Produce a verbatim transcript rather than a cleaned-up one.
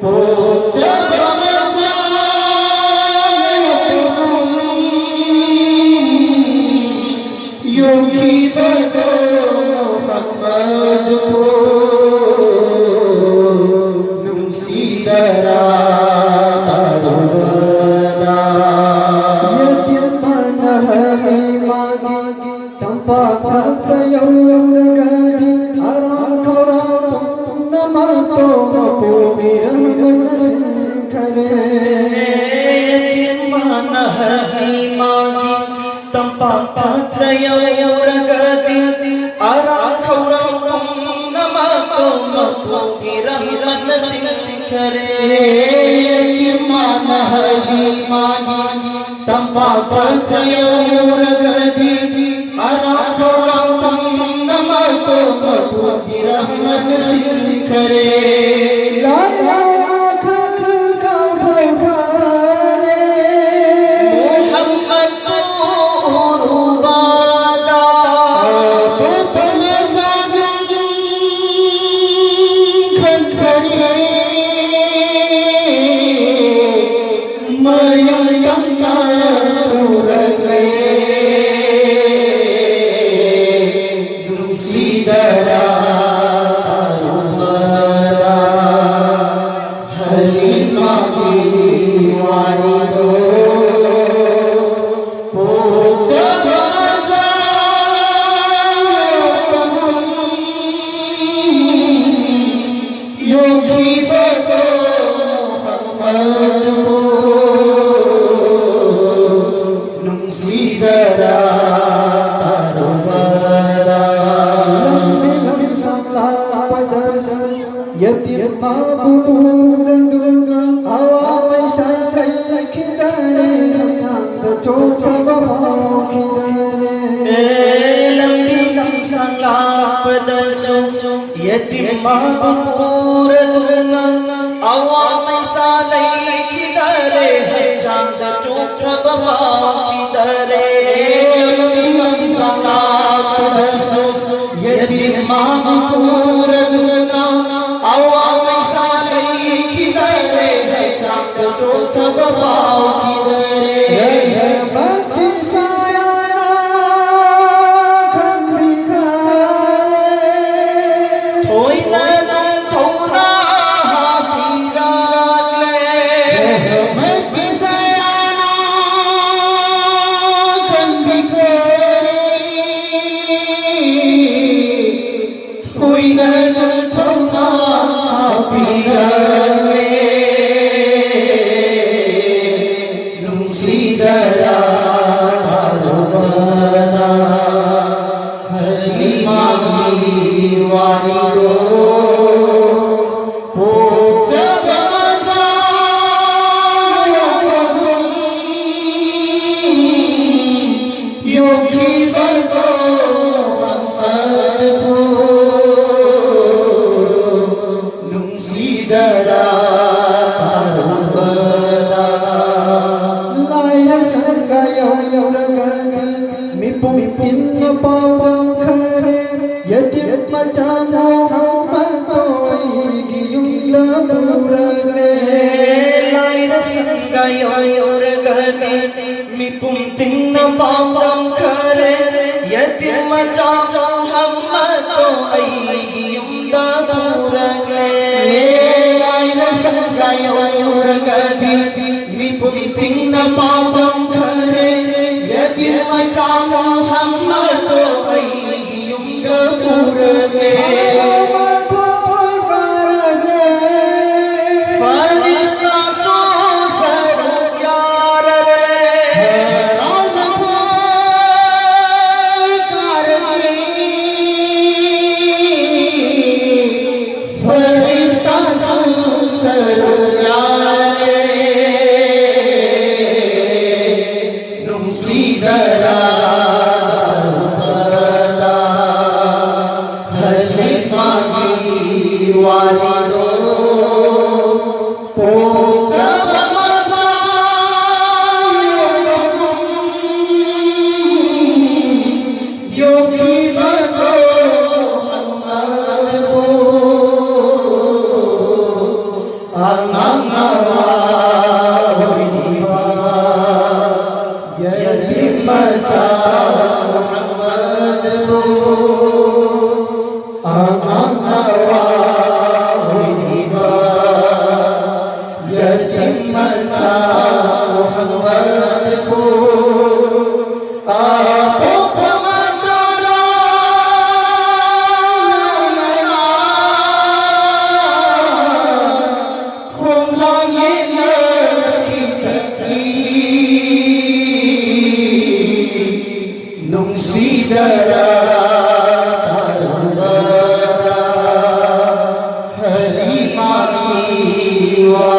ꯄꯣꯛꯆꯕ ꯃꯆꯥ ꯌꯣꯛꯈꯤꯕꯗꯣ ꯃꯗꯨꯕꯨ ꯅꯨꯡꯁꯤꯗꯔꯥ ꯇꯥꯔꯨꯕꯗ꯫ ꯌꯦꯇꯤꯝ ꯃꯥꯅ ꯍꯥꯏ ꯃꯥꯒꯤ ꯇꯝꯄꯥꯛ ꯊꯥꯛꯇ ꯌꯧꯔꯒꯗꯤ ꯑꯔꯥꯡ ꯈꯧꯔꯥꯡ ꯄꯨꯝꯅꯃꯛꯇꯣ ꯃꯄꯨꯒꯤ ꯔꯍꯃꯠꯅ ꯁꯤꯟꯈꯔꯦ꯫ ꯌꯦꯇꯤꯝ ꯃꯥꯅ ꯍꯥꯏ ꯃꯥꯒꯤ ꯇꯝꯄꯥꯛ ꯊꯥꯛꯇ ꯌꯧꯔꯒꯗꯤ ꯑꯔꯥꯡ ꯈꯧꯔꯥꯡ ꯄꯨꯝꯅꯃꯛꯇꯣ ꯃꯄꯨꯒꯤ ꯔꯍꯃꯠꯅ ꯁꯤꯟꯈꯔꯦ꯫ ꯌꯦꯇꯤꯝ ꯃꯥꯅ ꯍꯥꯏ ꯃꯥꯒꯤ ꯇꯝꯄꯥꯛ ꯊꯥꯛꯇ ꯌꯧꯔꯒꯗꯤ ꯑꯔꯥꯡ ꯈꯧꯔꯥꯡ ꯄꯨꯝꯅꯃꯛꯇꯣ ꯃꯄꯨꯒꯤ ꯔꯍꯃꯠꯅ ꯁꯤꯟꯈꯔꯦ꯫ ꯂꯥꯏꯔꯥ ꯋꯥꯈꯜ ꯀꯥꯎꯊꯣꯛꯈꯔꯦ꯫ ꯃꯨꯍꯝꯃꯗ ꯎꯔꯨꯕꯗ ꯑꯄꯣꯛꯄ ꯃꯆꯥꯗꯨ ꯈꯟꯈꯔꯦ꯫ ꯃꯌꯨꯝ ꯇꯝꯅ ꯄꯨꯔꯛꯂꯦ꯫ ꯅꯨꯡꯁꯤꯗꯔꯥ ꯇꯥꯔꯨꯕꯗ ꯍꯂꯤꯃꯥꯒꯤ ꯋꯥꯔꯤꯗꯣ꯫ ꯄꯣꯛꯆꯕ ꯃꯆꯥ ꯌꯣꯛꯄꯒꯨꯝ ꯌꯣꯛꯈꯤꯕꯗꯣ ꯃꯗꯨꯕꯨ ꯅꯨꯡꯁꯤꯗꯔꯥ ꯇꯥꯔꯨꯕꯗ꯫ ꯂꯝꯕꯤ ꯂꯝꯁꯥꯡ ꯂꯥꯛꯄꯗꯁꯨ ꯌꯦꯇꯤꯝ ꯃꯥꯕꯨ ꯄꯨꯔꯗꯨꯅ ꯑꯋꯥ ꯃꯩꯁꯥ ꯂꯩꯈꯤꯗꯔꯦ, ꯍꯛꯆꯥꯡꯗ ꯆꯣꯛꯊꯕ ꯐꯥꯎꯈꯤꯗꯔꯦ꯫ ꯑꯦ, ꯂꯝꯕꯤ ꯂꯝꯁꯥꯡ ꯂꯥꯛꯄꯗꯁꯨ ꯌꯦꯇꯤꯝ ꯃꯥꯕꯨ ꯄꯨꯔꯗꯨꯅ ꯑꯋꯥ ꯃꯩꯁꯥ ꯂꯩꯈꯤꯗꯔꯦ, ꯍꯛꯆꯥꯡꯗ ꯆꯣꯛꯊꯕ ꯐꯥꯎꯈꯤꯗꯔꯦ꯫ ꯂꯝꯕꯤ ꯂꯝꯁꯥꯡ ꯂꯥꯛꯄꯗꯁꯨ ꯌꯦꯇꯤꯝ ꯃꯥꯕꯨ ꯄꯨꯔꯗꯨꯅ ꯑꯋꯥ ꯃꯩꯁꯥ ꯂꯩꯈꯤꯗꯔꯦ꯫ ꯂꯥꯏꯔ ꯁꯪꯒ ꯌꯧꯔꯒꯗꯤ ꯃꯤꯄꯨꯝ ꯇꯤꯟꯅ ꯄꯥꯎꯗꯝ ꯈꯔꯦ, ꯌꯦꯇꯤꯝ ꯃꯆꯥ ꯃꯣꯍꯝꯃꯗꯣ ꯑꯩꯒꯤ ꯌꯨꯝꯗ ꯄꯨꯔꯛꯂꯦ꯫ ꯂꯥꯏꯔ ꯁꯪꯒ ꯌꯧꯔꯒꯗꯤ ꯃꯤꯄꯨꯝ ꯇꯤꯟꯅ ꯄꯥꯎꯗꯝ ꯈꯔꯦ, ꯌꯦꯇꯤꯝ ꯃꯆꯥ ꯃꯣꯍꯝꯃꯗꯣ ꯑꯩꯒꯤ ꯌꯨꯝꯗ ꯄꯨꯔꯛꯂꯦ꯫ ꯂꯥꯏꯔ ꯁꯪꯒ ꯌꯧꯔꯒꯗꯤ ꯃꯤꯄꯨꯝ ꯇꯤꯟꯅ ꯄꯥꯎꯗꯝ ꯈꯔꯦ, ꯌꯦꯇꯤꯝ ꯃꯆꯥ ꯃꯣꯍꯝꯃꯗꯣ ꯑꯩꯒꯤ ꯌꯨꯝꯗ ꯄꯨꯔꯛꯂꯦ꯫ ꯐꯔꯤꯁꯇꯥꯁꯨ ꯁꯔꯨꯛ ꯌꯥꯔꯦ꯫ ꯐꯔꯤꯁꯇꯥꯁꯨ ꯁꯔꯨꯛ ꯌꯥꯔꯦ꯫ ꯅꯨꯡꯁꯤꯗꯔꯥ ꯍꯂꯤꯃꯥꯒꯤ ꯋꯥꯔꯤꯗꯣ꯫ ꯄꯣꯛꯆꯕ ꯃꯆꯥ ꯌꯣꯛꯄꯒꯨꯝ ꯌꯣꯛꯈꯤꯕꯗꯣ ꯃꯍꯝꯃꯗꯕꯨ꯫ ꯑꯉꯥꯡ ꯑꯣꯏꯔꯤꯕ ꯌꯦꯇꯤꯝ ꯃꯆꯥ ꯃꯍꯝꯃꯗꯕꯨ꯫ ꯑꯉꯥꯡ ꯑꯣꯏꯔꯤꯕ ꯌꯦꯇꯤꯝ ꯃꯆꯥ ꯃꯍꯝꯃꯗꯕꯨ꯫ ꯑꯄꯣꯛꯄ ꯃꯆꯥ ꯂꯧꯅꯅ ꯈꯣꯡꯂꯥꯡ ꯌꯦꯠꯅꯔꯛꯏ ꯅꯨꯡꯁꯤꯗꯔꯥ ꯇꯥꯔꯨꯕꯗ ꯍꯔꯤꯃꯥꯒꯤ ꯋꯥ꯫